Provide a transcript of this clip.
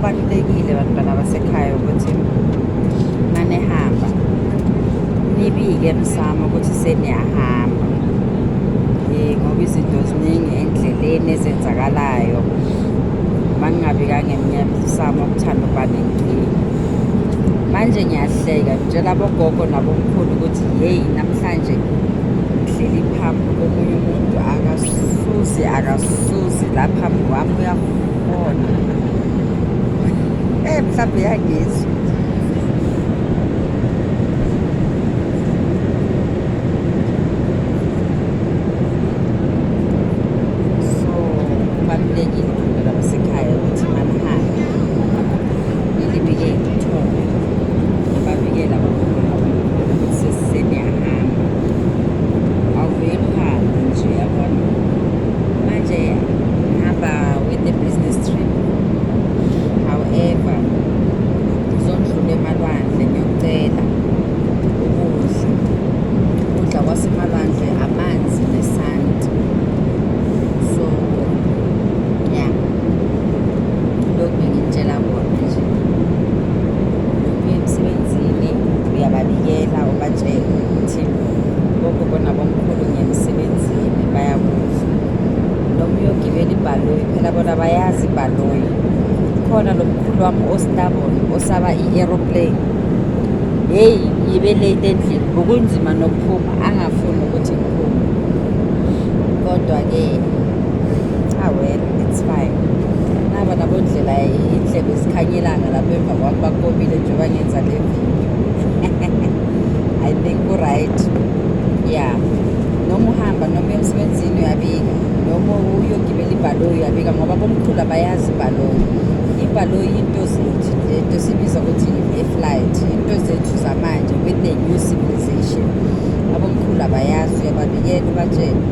Kubalulekile bantwana basekhaya ukuthi manihamba nibike emsamo ukuthi seniyahamba. Ngoba izinto ziningi endleleni ezenzakalayo. Uma ningabikanga emsamo kuthanda ukuba nenkinga. Manje ngiyahleka ngitshela abogogo nabomkhulu ukuthi yeyi namhlanje ngihleli phambi komunye umuntu akasuzi akasuzi la phambi kwami uyahona. Mhlawumbe uyangizwa. So kubalulekile bantwana basekhaya ukuthi manihambe nilibike ithongo, nibabikele abagogo nabomkhulu ukuthi seniyahamba. Awuveli uhambe nje yabona. Manje ngihamba with the business trip. However, ngizondlula emalwandle ngiyocela ukudla. Ukudla kwasemalwandle amanzi nesanti. So yeah, lokhu bengitshela kona nje. Noma uya emsebenzini uyababikela ubatshele ukuthi bogogo nabomkhulu ngiya emsebenzini bayakudla. Noma uyogibela ibhanoyi, phela bona bayazi ibhanoyi. Khona lo mkhulu wami o-stubborn osaba i-aeroplane. Hheyi, ngibe late endlini, bekunzima nokuphuma, angafuni ukuthi ngiphume. Kodwa-ke, ah well, it's fine. Naba nabo ndlela indlebe zikhanyelanga lapha emva kwami bakobile njengoba ngenza le video. I think ku-right. Yeah. Noma uhamba noma uya emsebenzini uyabika, noma uyogibela ibhanoyi uyabika ngoba abomkhulu abayazi ibhanoyi. Ibhanoyi into zethu, lento sibiza ukuthi i-flight, into zethu zamanje with the new civilization. Abomkhulu abayazi, uyababikela ubatshele.